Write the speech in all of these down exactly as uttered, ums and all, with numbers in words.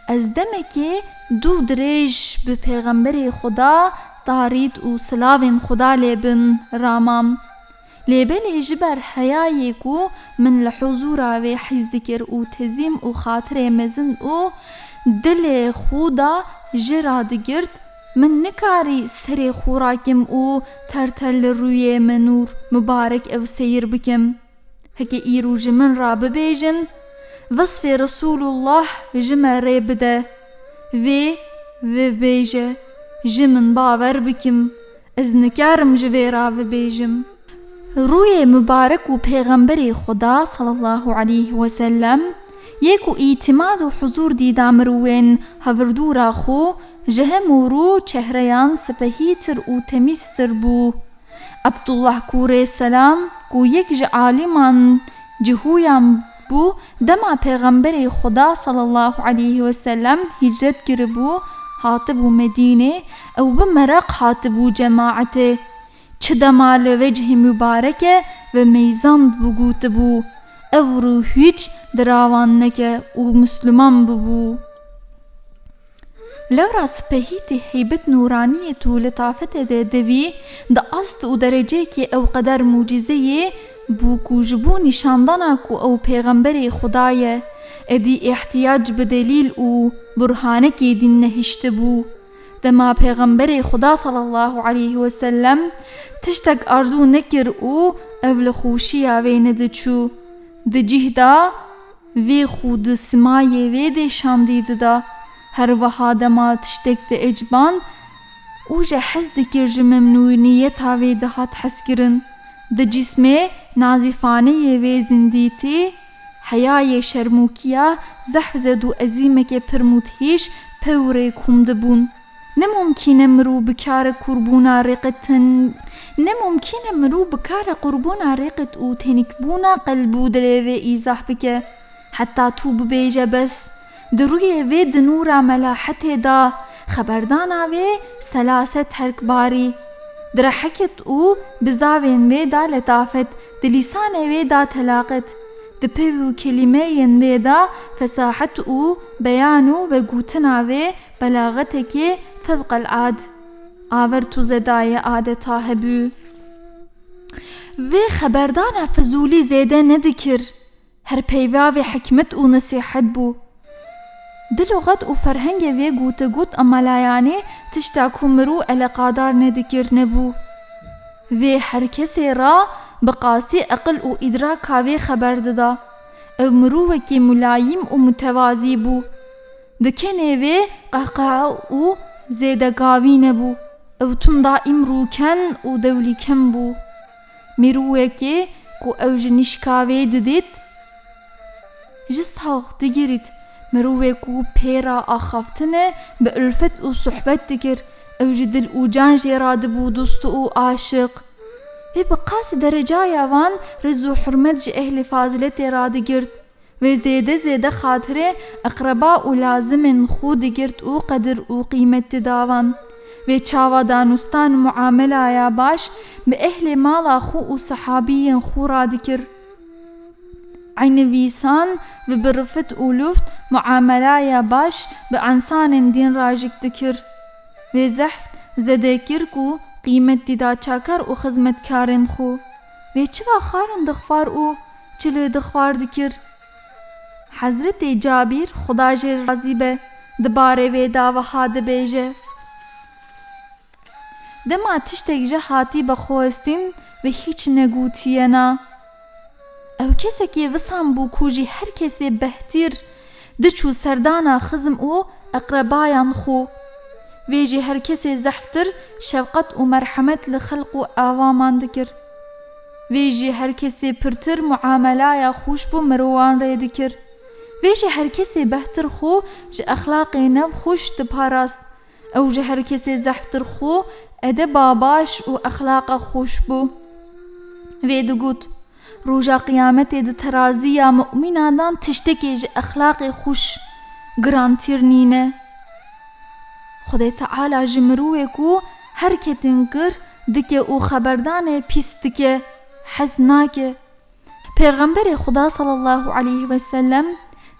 Ez demekê dû dirêj bi Pêxemberê Xuda, tarît û silavên Xuda lê bin, ramam. Lê belê ji ber heyayê ku min li huzûra wê hîs dikir û tezîm û xatirê mezin û dilê xwe da ji ra digirt, min nikarî serê xwe rakim û ter ter li rûyê min nûr mibarek ew seyir bikim. Heke îro ji min ra bibêjin, "Vesfê Resûlullah ji me rê bide." Vê, vê bêje, ji min bawer bikim, ez nikarim ji vê ra bibêjim. Rûyê mibarek û Pêxemberê Xuda sallallahu aleyhi ve sellem yê ku îtimad û huzûr dîda mirûwên hevirdûra xwe, ji hemû rû çehreyan sipehîtir û temîztir bû. Abdullah Kurê Selam, ku yek ji aliman cihûyan bû, dema Pêxemberê Xuda sallallahu aleyhi ve sellem hicret kiribû, hatibû Medînê, ew bi meraq hatibû cemaetê. Çi dema li vecihê mubareke ve meyzand bû gotibû, "Ev rû hîç dirawan neke û Misliman bibû." Lewra sipehîtî heybet nûraniyê tu letafetê de devî, di ast û dereceyekê ew qeder mucîzeyê bû ku ji bo nîşandana ku ew pêxemberê Xuda ye, êdî îhtiyac bi delîl û burhanekê dîn nehiştibû. Dema Pêxemberê Xuda sallallahu aleyhi ve sellem tiştek arzû nekir û ev li xweşiya wê nediçû. Di cih de vê xwe di simayê wê de şandî dida. Her wiha dema tiştek dieciband û ji hez dikir ji memnûniyeta wê dihat hezkirin. Di cismê nazîfaneyê wê zindîtî, heyayê şermûkiya zehf zed û ezîmeke pir mudhîş pewrê kom dibûn. Ne mumkîn e mirov bikare qurbûna rêqetin, ne mumkîn e mirov bikare qurbûna rêqet û tenîkbûna qelb û dilê wê îzah bike. Heta tu bibêje bes. Di rûyê vê di nûra melahetê de xeberdana wê selaset herkbarî. Di reheket û bizavên wê de letafet, di lîsanê wê de telaqet, di pev û kelîmeyên wê de fesahet û beyan û vegotina wê belaxetekê fevqelad. Aver tu zedaye adeta hebû. Vê xeberdana Fizûlî zêde nedikir. Her peyva vê hikmet û nesîhet bû. Di luxet û ferhengê vê gotegot a melayanê tişta ku mirov eleqadar nedikir nebû. Vê her kesê ra bi qasî eqil û îdraka vê xeber dida. Ew mirovekî mulayîm û mutewazî bû. Di kenê vê qehqehe û zêdegavî nebû. Ew tim daîm rûken û dewlîken bû. Mirovekê ku ew ji nişka wê didît, ji sax digirît. Mirovê ku pê re axaftine bi ulfet û sohbet dikir, ew ji dil û can jê re dibû dost û aşiq. Vê bi qas derecaya van riz û hurmet ji ehlê faziletê re digirt. Vê zêde zêde xatirê eqreba û lazimên xwe digirt û qedir û qîmet dida van. Vê çawa danûstan muamelaya baş bi ehlê mala xwe û sehabiyên xwe re dikir. Eynî vîsan vê bi rifet û luft muamelaya baş bi ensanên dîn re jî dikir. Vê zehf zêde kir ku qîmet dida çakar û xizmetkarên xwe. Vê çiva xarin dixwar û çilê dixwar dikir. Hezretê Cabîr, Xuda jê razî be, di barê vê de wiha dibêje: Dema tiştek ji hatî bi xwestin ve hîç negotiye na. Ew kesekê visan bû ku ji her kesê behtîr diçû serdana xizm û eqrebayan xwe. Vê ji her kesê zehftir şefqet û merhemet li xelq û awaman dikir. Vê ji her kesê pirtir muamelaya xweş bo mirovan rê dikir. Vê ji her kesê behtir xwe ji exlaqê newxweş diparast. Ew ji her kesê zehftir xwe edeba baş û exlaqa xweş bo. Vê digot: Roja qiyametê di teraziya mu'mînan dan tiştekê ji exlaqê xweş girantîr nîne. Xwedê Teala ji mirovê ku herketin kir dike û xeberdanê pîs dike, hez nake. Pêxemberê Xuda sallallahu aleyhi ve sellem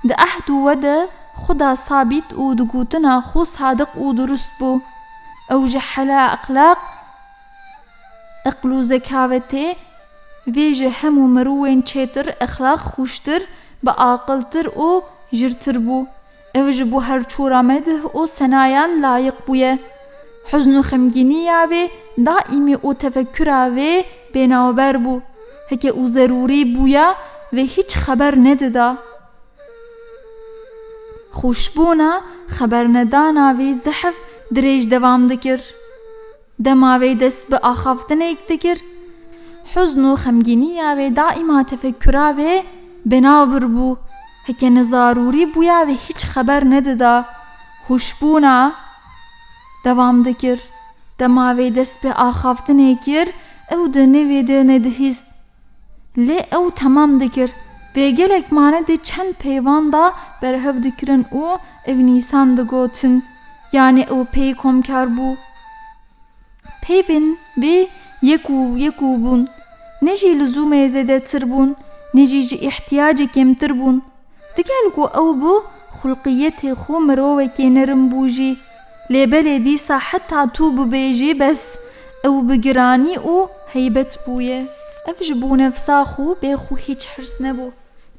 di ehd û we de Xuda sabît û di gotina xwe sadiq û durust bû. Ew ji hela exlaq, eql û zekavetê vê ji hemû mirovên çêtir exlaq xweştir, biaqiltir û jirtir bû. Ew ji bo her çora medih û senayan layiq bûye. Huzn û xemgîniya wê daîmî û tefekkura wê bênavber bû. Heke û zerûrî bûya wê hîç xeber nedida. Xweşbûna xebernedana wê zehf dirêj dewam dikir. Dema wê dest bi axaftinek dikir, huzn û xemgîniya wê daîma tefekkura wê bênavbir bû. Heke nezarûrî bûya wê hîç xeber nedida. Xweşbûna dewam dikir. Dema wê dest bi axaftinê kir, ew di nivê de nedihîst. Lê ew temam dikir. Vê gelek mane di çend peyvan de berhev dikirin û ev nîsan digotin. Yanî ew pey komkar bû. Peyvên vê yek û yek û bûn. Ne jî lizûmê zêdetir bûn, ne jî ji îhtiyacê kêmtir bûn. Digel ku ew bû xulqiyetê xwe mirovekê nerim bû jî. Lê belê dîsa heta tu bibêjî bes, ew bi giranî û heybet bûye. Ev ji bo nefsa xwe bê xwe hîç hirs nebû.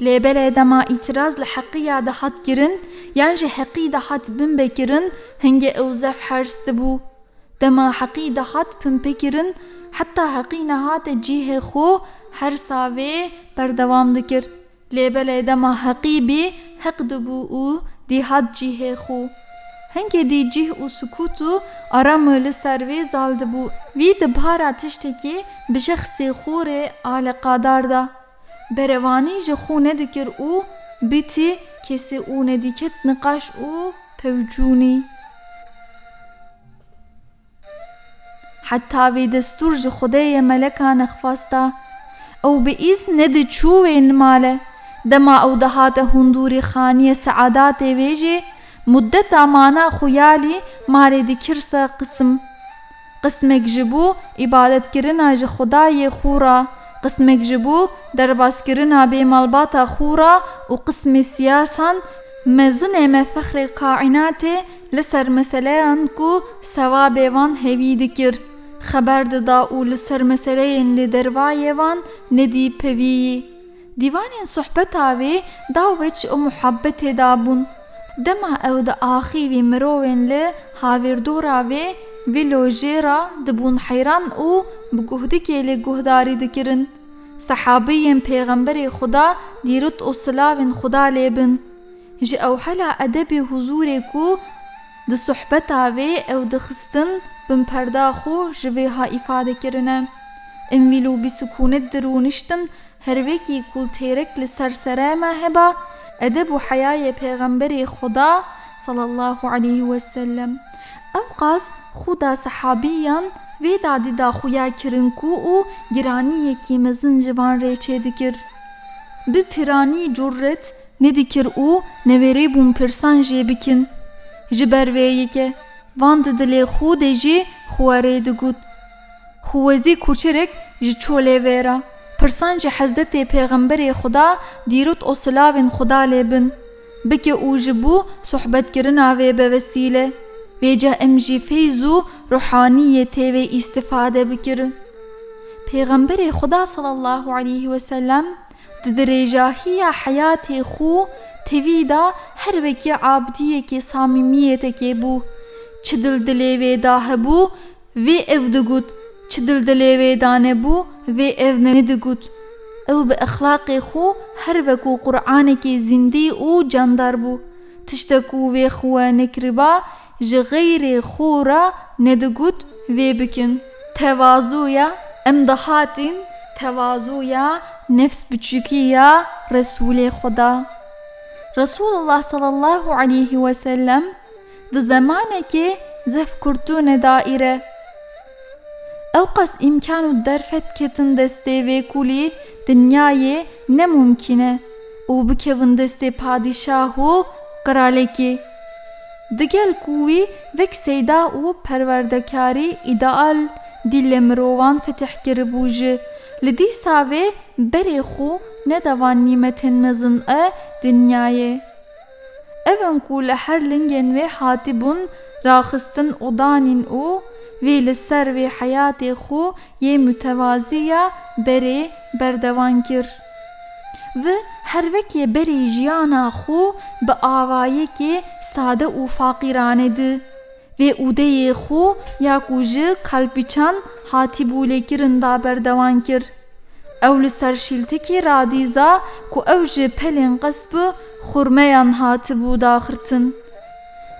Lê belê dema îtiraz li heqiya dihat kirin, yan ji heqî dihat binbekirin, hingê ew zehf hirs dibû. Dema heqî dihat binpekirin, heta heqî nehate cihê xwe, hirsa wê berdewam dikir. Lê belê dema heqî bî, heq dibû û dihat cihê xwe. Hingê dî cih û sukût û aram li ser wê zal dibû. Wî di bara tiştekî bi şexsê xwe re aleqadar da. Berevanî ji xwe nedikir û bitî kesî û nedîket niqaş û pevcûnî. Heta vê destûr ji Xwedê ye meleka nexwasta. Ew bi îzn nediçû wê male. Dema ew dihate hundûrî xaniyê seadatê wê jî, muddeta mana xwe yalî malê dikir se qisim. Qismek ji bo îbadetkirina ji Xwedayê xwe re, qismek ji bo derbaskirina bê malbata xwe re û qismê siyasan mezinê me fexrê kaînatê li ser meseleyan ku sewabê wan hevî dikir, xeber dida û li ser meseleyên li dervayê wan nedî pevîyî. Dîwanên sohbeta wê daweç û muhabbetê dabûn. Dema ew diaxivî mirovên li havêrdora wê, vî lojê re dibûn heyran û bi guhdikê lê guhdarî dikirin. Sehabiyên Pêxemberê Xuda, dîrot û silavên Xuda lê bin, ji ewhela edebê huzûrê ku di sohbeta wê ew dixistin, bin perda xwe ji vêha îfade kirine. Em vî lo bi sukûnet dirûniştin, her wekî ku têrek li ser serê me heba, edeb û heyayê Pêxemberê Xuda sallallahu aleyhi ve sellem. Ewqas xwe da sehabiyan vê dadî daxuya kirin ku û giraniyekî mezin ji van rê çêdikir. Bi piranî curet nedikir û newêribûn pirsan jê bikin. Ji ber vê yeke van di dilê xwe de jî xwe rê digot. Xwezî ku çirek ji çolê vêra. Pirsan ji Hezretê Pêxemberê Xuda, dîrot û silavên Xuda lê bin, bike û ji bo sohbetkirina wê be wesîle. Vêca em jî feyz û ruhaniyê tê wê îstifade bikirin. Pêxemberê Xuda sallallahu aleyhi ve sellem di dirêjahiya heyatê xwe tevî de her wekî abdiyekê samîmiyeteke bû. Çi dil dilê wê de hebû, vê ev digot, çi dil dilê wê de nebû, vê ev nedigot. Ew bi exlaqê xwe her wekû Qur'anekê zindî û candar bû. Tiştek ku wê xwe nekiriba, ji xeyrê xwe re nedigot, vê bikin. Tevazuya, em dihatin tevazuya nefs biçûkî ya Resûlê Xuda. Resulullah sallallahu aleyhi ve sellem di zemanekê zehf kurt û nedaîr e. Ewqas îmkan û derfet ketin destê vê kulî dinyayê ne mumkîn e û bikevin destê padîşah û qiralekê. Digel ku wî wek seyda û perwerdekarî îdeal dîlê mirovan fetih kiribû jî, li dîsa vê berê xwe neda van nîmetên mezin e dinyayê. Bergan ku li her lingên wê hatibûn raxistin û danîn û wê li ser wê heyatê xwe yê mutewazî ya berê berdewan kir. Wî her wekê berê jiyana xwe bi awayekê sade û faqîrane di vê ûdeyê xwe ya ku ji kalpîçan hatibû lêkirin da berdewan kir. Ew li ser şîltikê radîza ku ew ji pelên qesp û xurmeyan hatibû daxirtin.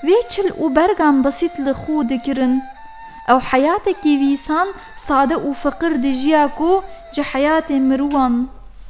Vê çil û bergan besît li xwe dikirin. Ew heyatekî vîsan sade û feqir dijiya ku ji heyatê mirovan